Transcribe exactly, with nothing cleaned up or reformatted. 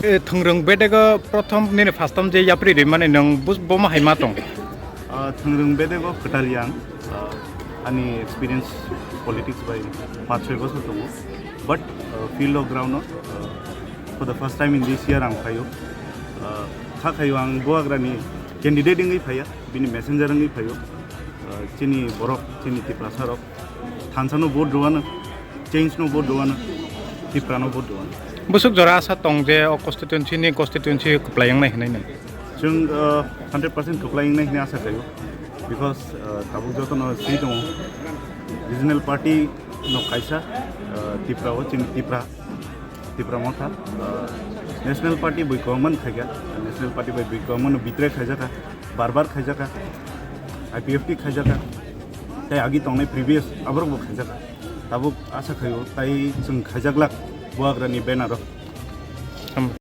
E, Thwngrwng bedego prothom nini first time je yapri rimani nwng bus-, bomo hai ma tong? Ah, Thwngrwng bedego kwtal yang, ah, ani experience politics bai paanch choi bosor tongo. But, ah, field of ground o, ah, for the first time in this year ang phaio. Ah, kha khaio ang Bubagrani candidate wngwi phaiya, bini messenger wngwi phaio. Ah, chini borok, chini Tiprasa rok thansa no vote rwano, change no vote rwano, Tipra no vote rwano. Busuk jora asa tong je o constituency ni constituency kwplai wngnai hinwi nai. Chwng, uh, hundred percent kwplai wngnai hinwi asa khaio, because, uh, tabuk jotono swi tongo, regional party no kaisa, uh, Tipra o chini Tipra, Tipra Motha, uh, national party bui kwbangma khaikha, national party bai bui kwbangma no betray khaijakha, bar bar khaijakha, I P F T khaijakha, tei agi tongnai previous aborok bo khaijakha. Tabuk asa khaio, tai chwng khaijaklak Bubagrani banner o.